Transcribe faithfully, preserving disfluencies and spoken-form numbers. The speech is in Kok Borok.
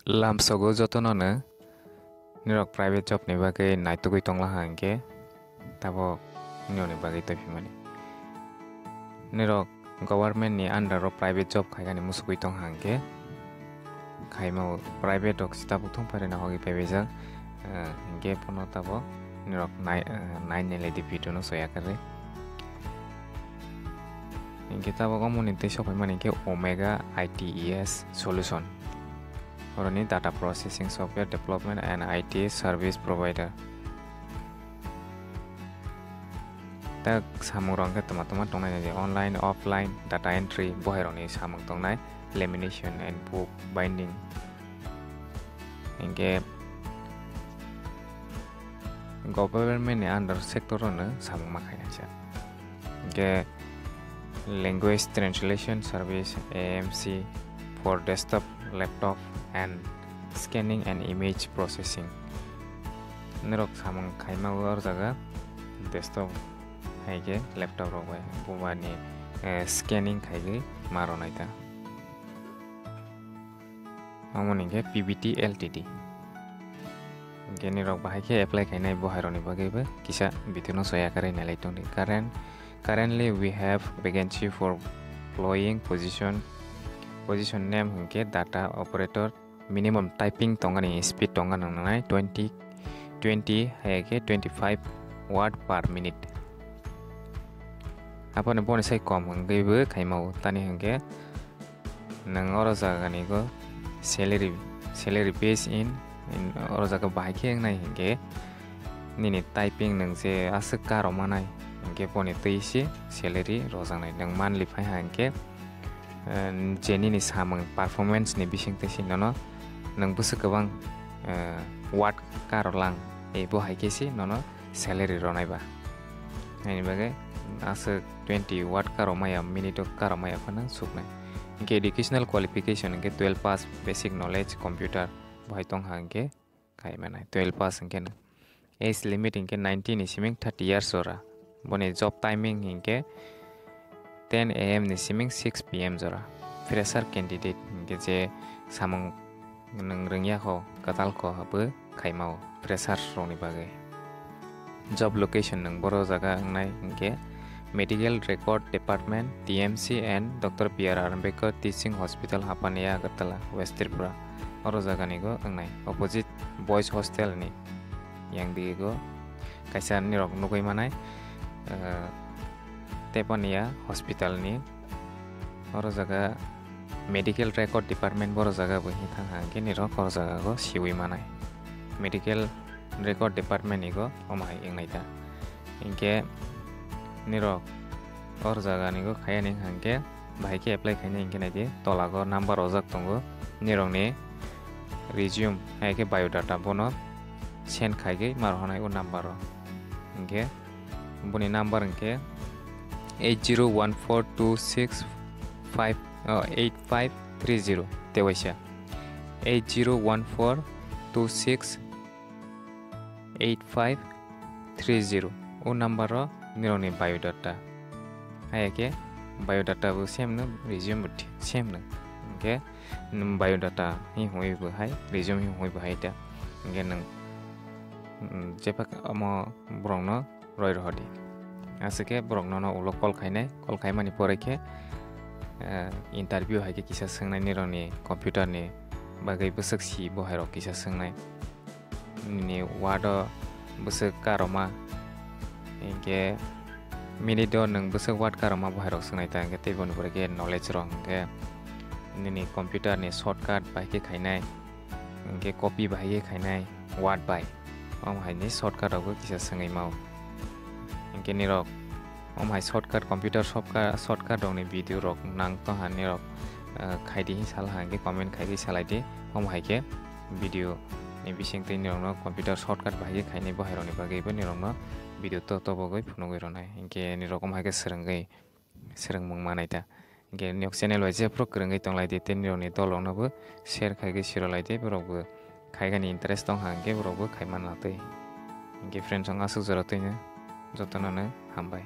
Lamsogo jotono no nirok private job ni bagwi naitugwi tongla ha hinkhe tabok nirokni bagwi twi phimani. Nirok government ni under o private job khaikani musugwi tong ha hinkhe khaima o private rok se tabuk thung phairina hogwi paibaijak, eh, hinkhe pono tabok nirok nai, eh, nai nai lai di video no soya kwrwi. Hinkhe tabok omo ni tei sokphaimani hinkhe Omega I T E S Solution. Oroni data processing software development and I T service provider. Tak samung rok hinkhe toma toma tongnai nai di, online, offline, data entry, bohai rokni samung tongnai, lamination and book binding. Hinkhe government ni under sector o no samung ma khainai sa. Hinkhe language translation service, A M C, for desktop, laptop and scanning and image processing. Norok samung khaima o jaga desktop hai khe laptop rok bai bumani, eh, scanning khaigwi ma rwnai ta. Omo ni hinkhe P B T L T D. Hinkhe nirok bahai khe apply khainai bohai rokni bagwi bo kisa video no soya kwrwi nailai tongdi. Current, currently we have vacancy for following position. Position name hinkhe data operator. Minimum typing tongani speed tongna nangnai twenty, twenty hai khe twenty five word per minute. Apani boni sai kom hwnkhe bo khaima o tani hinkhe nwng oro jaga ni go salary, salary base in, in oro jaga bahai khe wngnai hinkhe nini typing nwng je aswk karo manai hinkhe boni twi se salary rojaknai nwng monthly phai ha hinkhe, eh, je nini samung performance ni bising twi se nono nwng bwswk kwbang, eh, word karo lang, eh, bo hai khe se nono salary ronai ba. Haini bagwi aswk twenty word karo maya, minute o karo maya phano suknai. Hinkhe educational qualification hinkhe twelve pass, basic knowledge, computer bo hai tong ha hinkhe khai manai, twelve pass hinkhe no. Age limit hinkhe nineteen ni siming thirty years jora. Boni job timing hinkhe ten A M ni siming six P M jora. Fresher candidate hinkhe je samung nwng rwngya kho, kwtal kho, abo khaima o fresher rokni bagwi. Job location nwng boro jaga wngnai hinkhe Medical Record Department, T M C and Doctor B R Ambedkar Teaching Hospital, Hapania, Agartala, West Tripura. Oro jaga ni go wngnai opposite Boys Hostel ni yang digi go kaisa nirok nugui manai, eh, Tepania Hospital ni. Oro jaga Medical Record Department boro jaga bo hini thang ha hinkhe nirok oro jaga go siui manai. Medical Record Department ni go omo hai wngnai ta. Hinkhe nirok oro jaga ni go khaya ni hinkhe bahai khe apply khainai hinkhe nai di tola go number rojak tongo. Nirok ni resume hai khe biodata bono send khaigwi ma rohornai o number o. Hinkhe boni number hinkhe eight zero one four two six five, oh, eight five three zero, tei waisa eight zero one four two six eight five three zero. O number o nirokni biodata. Haya khe biodata bo same no, resume bo thi-, same no. Hinkhe nwng biodata hi hwnwi bo hai, resume hi hwnwi bo hai ta. Hinkhe nwng, mm, jephak omo borokno roi rohor di. Aswk khe borok nono ulo call khainai, call khaimani pore khe, eh, interview hai khe kisa swngnai nirokni computer ni bagwi bwswk si bo hai rok kisa swngnai. Nini word o bwswk karoma, hinkhe minute o nwng bwswk word karoma bo hai rok swngnai ta, hinkhe tei boni pore khe knowledge rok, hinkhe nini computer ni shortcut bai khe khainai. Hinkhe copy bahai khe khainai word bai. Omo hai ni shortcut rok bo kisa swngwi mao. Hinkhe nirok omo hai shortcut, computer shortcut, shortcut rok ni video rok nang tong ha nirok, eh, khai di hi sal ha hinkhe comment khai di salai di. Omo hai khe video ni bising twi nirok no computer shortcut bahai khe khainai bo hai rok ni bagwi bo nirok no video to, to bogwi phunugwi rwnai. Hinkhe nirok omo hai khe swrwngwi swrwngmung manai ta. Hinkhe niyok channel bai jephru kwrwngwi tong lai di, tei nirokni dol rokno bo share khai khe siro lai di, borok bo khai gani interest tong ha hinkhe borok bo khai manna twi. Hinkhe friends, ang aswk jora twino jotono no hambai.